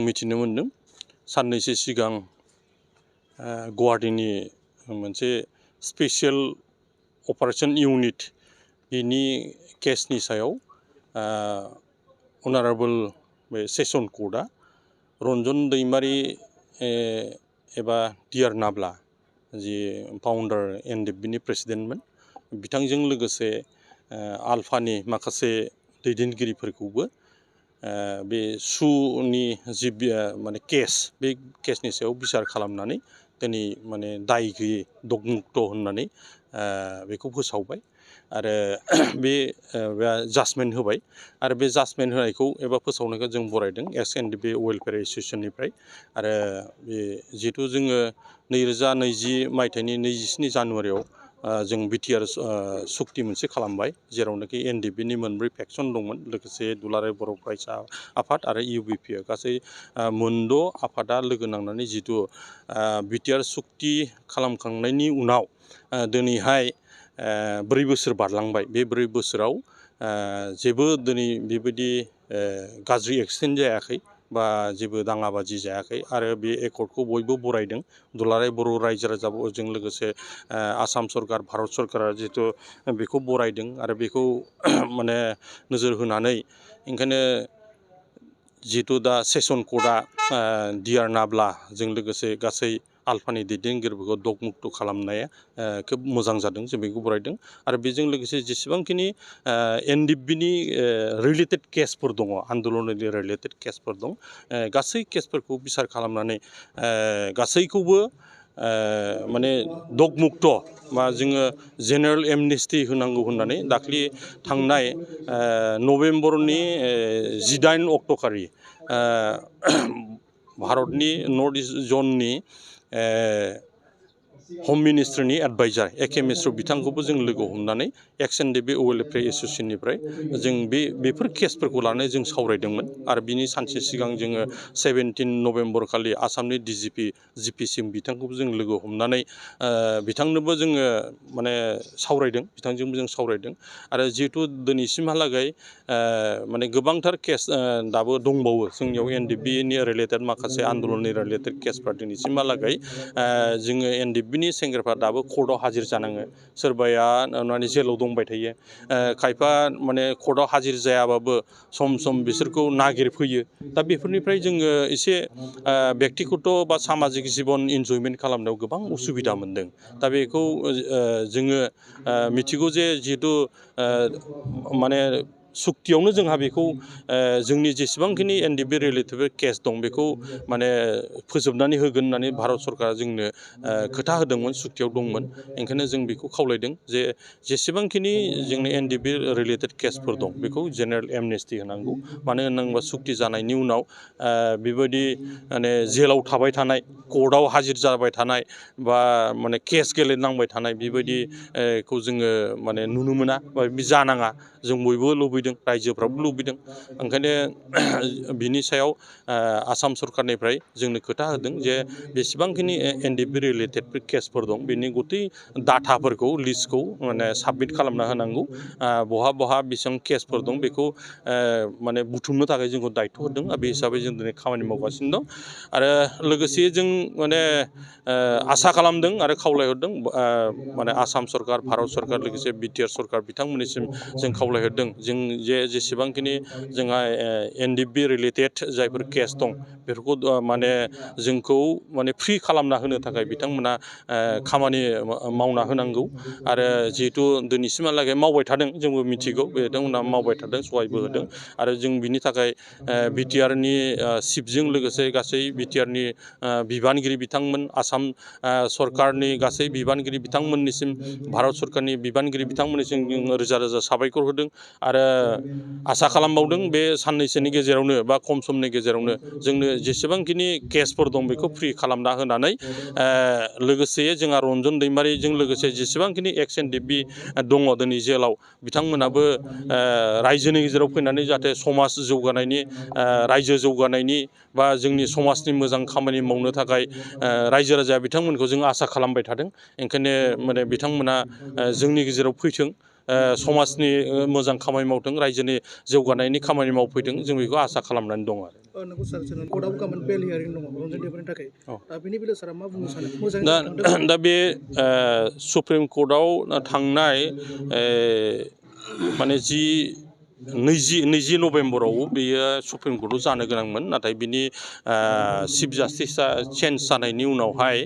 मिथिनो मोनदों साननैसो सिगां गुवाहाटीनि मोनसे स्पेशल अपारेशन इउनिट बिनि केसनि सायाव अनारेबल बे सेसन कर्टआ रन्जन दैमारी एबा डिआर नाब्ला जि फाउन्डार एनडिएफबिनि प्रेसिडेन्टमोन बिथांजों लोगोसे आल्फानि माखासे दैदेनगिरिफोरखौबो बे सुनि जि माने केस बे केसनि सायाव बिसार खालामनानै दिनै माने दाय गैयै दगमुक्त होननानै बेखौ फोसावबाय आरो बे जाजमेन्ट होबाय आरो बे जाजमेन्ट होनायखौ एबा फोसावनायखौ जों बरायदों एक्स एनडिएफबि वेलफेयार एस'सिएशननिफ्राय आरो बे जिहेतु जोङो 2020 मायथाइनि 27 जानुवारियाव जों बिटिआर सुक्ति मोनसे खालामबाय जेरावनाखि एनडिएफबिनि मोनब्रै फेक्सन दंमोन लोगोसे दुलाराय बर' फरायसा आफाद आरो इउबिपि गासै मोनद' आफादा लोगो नांनानै जितु बिटिआर सुक्ति खालामखांनायनि उनाव दिनैहाय 4 बोसोर बारलांबाय बे 4 बोसोराव जेबो दिनै बेबायदि गाज्रि एक्सिडेन्ट जायाखै बा जेबो दाङाबाजि जायाखै आरो बे एकर्डखौ बयबो बरायदों दुलाराय बर' रायजो राजाजों लोगोसे आसाम सरकार भारत सरकारा जिहेतु बेखौ बरायदों आरो बेखौ माने नोजोर होनानै ओंखायनो जिहेतु दा सेसन कर्टआ डिआर नाब्लाजों लोगोसे गासै आल्फानि दैदेनगिरिफोरखौ दगमुक्त खालामनाया खोब मोजां जादों जों बेखौ बरायदों आरो बेजों लोगोसे जेसेबांखिनि एनडिएफबिनि रिलेटेड केसफोर दङ आन्दलननि रिलेटेड केसफोर दं गासै केसफोरखौ बिसार खालामनानै गासैखौबो माने दगमुक्त बा जोङो जेनेरेल एमनेस्टि होनांगौ होननानै दाख्लि थांनाय नभेम्बरनि 18 अक्ट'खालि भारतनि नर्थ इस्ट जननि हम मिनिस्ट्रिनि एडभाइजार एके मिश्र बिथांखौबो जों लोगो हमनानै एक्स एनडिएफबि वेलफेयार एस'सिएशननिफ्राय जों बेफोर केसफोरखौ लानानै जों सावरायदोंमोन आरो बिनि सानसे सिगां जोङो 17 नभेम्बर खालि आसामनि डिजिपि जिपि सिं बिथांखौबो जों लोगो हमनानै बिथांनोबो जोङो माने सावरायदों बिथांजोंबो जों सावरायदों आरो जिहेतु दिनैसिमहालागै माने गोबांथार केस दाबो दंबावो जोंनियाव एनडिएफबिनि रिलेटेड माखासे आन्दलननि रिलेटेड केसफ्रा दिनैसिमहालागै जोङो एनडिएफबिनि सेंग्राफ्रा दाबो कर्टआव हाजिर जानाङो सोरबाया माने जेलाव दंबाय थायो खायफा माने कर्टआव हाजिर जायाबाबो सम सम बिसोरखौ नागिरफैयो दा बेफोरनिफ्राय जोङो एसे बेक्तिगत बा सामाजिक जिबन इन्जयमेन्ट खालामनायाव गोबां उसुबिदा मोनदों दा बेखौ जोङो मिथिगौ जे जिहेतु माने सुक्तियावनो जोंहा बेखौ जोंनि जेसेबांखिनि एनडिएफबि रिलेटेड केस दं बेखौ माने फोजोबनानै होगोन होननानै भारत सरकारा जोंनो खोथा होदोंमोन सुक्तियाव दंमोन ओंखायनो जों बेखौ खावलायदों जे जेसेबांखिनि जोंनि एनडिएफबि रिलेटेड केसफोर दं बेखौ जेनेरेल एमनेस्टि होनांगौ मानो होनोबा सुक्ति जानायनि उनाव बेबायदि माने जेलाव थाबाय थानाय कर्टआव हाजिर जाबाय थानाय बा माने केस गेलेनांबाय थानाय बेबायदिखौ जोङो माने नुनो मोना बा बे जानाङा जों बयबो लुबैदों रायजोफ्राबो लुबैदों ओंखायनो बिनि सायाव आसाम सरकारनिफ्राय जोंनो खोथा होदों जे बेसेबांखिनि एनडिएफबि रिलेटेड केसफोर दं बेनि गथै डाटाफोरखौ लिस्टखौ माने साबमिट खालामना होनांगौ बहा बहा बेसेबां केसफोर दं बेखौ माने बुथुमनो थाखाय जोंखौ दायथ' होदों बे हिसाबै जों दिनै खामानि मावगासिनो दं आरो लोगोसे जों माने आसा खालामदों आरो खावलायहरदों माने आसाम सरकार भारत सरकार लोगोसे बिटिआर सरकार बिथांमोननिसिम जों खावलायहरदों जों जे जेसेबांखिनि जोंहा एनडिएफबि रिलेटेड जायफोर केस दं बेफोरखौ माने जोंखौ माने फ्रि खालामना होनो थाखाय बिथांमोना खामानि मावना होनांगौ आरो जिहेतु दिनैसिमहालागै मावबाय थादों जोंबो मिथिगौ बिथांमोना मावबाय थादों सहायबो होदों आरो जों बिनि थाखाय बिटिआरनि चिफजों लोगोसे गासै बिटिआरनि बिबानगिरि बिथांमोन आसाम सरकारनि गासै बिबानगिरि बिथांमोननिसिम भारत सरकारनि बिबानगिरि बिथांमोननिसिम जों रोजा रोजा साबायखर होदों आरो आसा खालामबावदों बे साननैसोनि गेजेरावनो बा खम समनि गेजेरावनो जोंनो जेसेबांखिनि केसफोर दं बेखौ फ्रि खालामना होनानै लोगोसे जोंहा रन्जन दैमारिजों लोगोसे जेसेबांखिनि एक्स एनडिएफबि दङ दिनै जेलाव बिथांमोनाबो रायजोनि गेजेराव फैनानै जाहाथे समाज जौगानायनि रायजो जौगानायनि बा जोंनि समाजनि मोजां खामानि मावनो थाखाय रायजो राजाया बिथांमोनखौ जों आसा खालामबाय थादों ओंखायनो माने बिथांमोना जोंनि गेजेराव फैथों समाजनि मोजां खामानि मावथों रायजोनि जौगानायनि खामानि मावफैदों जों बेखौ आसा खालामनानै दं आरो नंगौ सार जोंना कर्टआव गाबोन बेल हियारिं दङ रन्जन देबरनि थाखाय बेनि बेलायाव सारा मा बुंनो सानो मोजाङै थांदों दा बे सुप्रिम कर्टआव थांनाय माने 20 नभेम्बराव बेयो सुप्रिम कर्टआव जानो गोनांमोन नाथाय बिनि चिफ जास्टिसआ चेन्ज जानायनि उनावहाय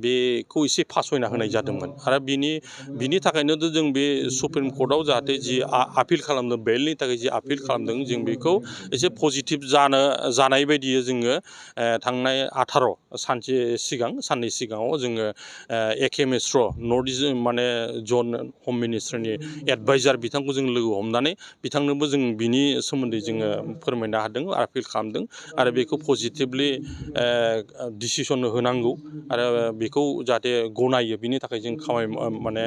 बेखौ एसे फासयना होनाय जादोंमोन आरो बिनि थाखायनो जों बे सुप्रिम कर्टआव जाहाथे जि आपिल खालामदों बेलनि थाखाय जि आपिल खालामदों जों बेखौ एसे पजिटिभ जानाय बायदियै जोङो थांनाय 18 साननै सिगाङाव जोङो एके मिश्र नर्थ इस्ट माने जन हम मिनिस्टारनि एडभाइजार बिथांखौ जों लोगो हमनानै बिथांनोबो जों बिनि सोमोन्दै जोङो फोरमायनो हादों आपिल खालामदों आरो बेखौ पजिटिभलि डिसिसन होनांगौ आरो बेखौ जाहाथे गनायो बिनि थाखाय जों खामानि माने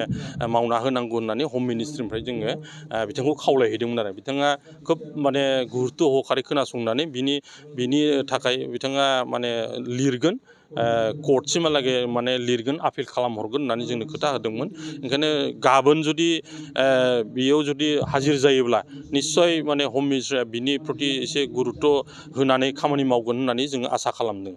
मावना होनांगौ होननानै हम मिनिस्ट्रिनिफ्राय जोङो बिथांखौ खावलायहैदोंमोन आरो बिथाङा खोब माने गुरुत्त' हखारै खोनासंनानै बिनि थाखाय बिथाङा माने लिरगोन कर्टसिमहालागै माने लिरगोन आपिल खालामहरगोन होननानै जोंनो खोथा होदोंमोन ओंखायनो गाबोन जुदि बेयाव जुदि हाजिर जायोब्ला निस्सय माने हम मिनिस्टारा बिनि प्रति एसे गुरुत्त' होनानै खामानि मावगोन होननानै जोङो आसा खालामदों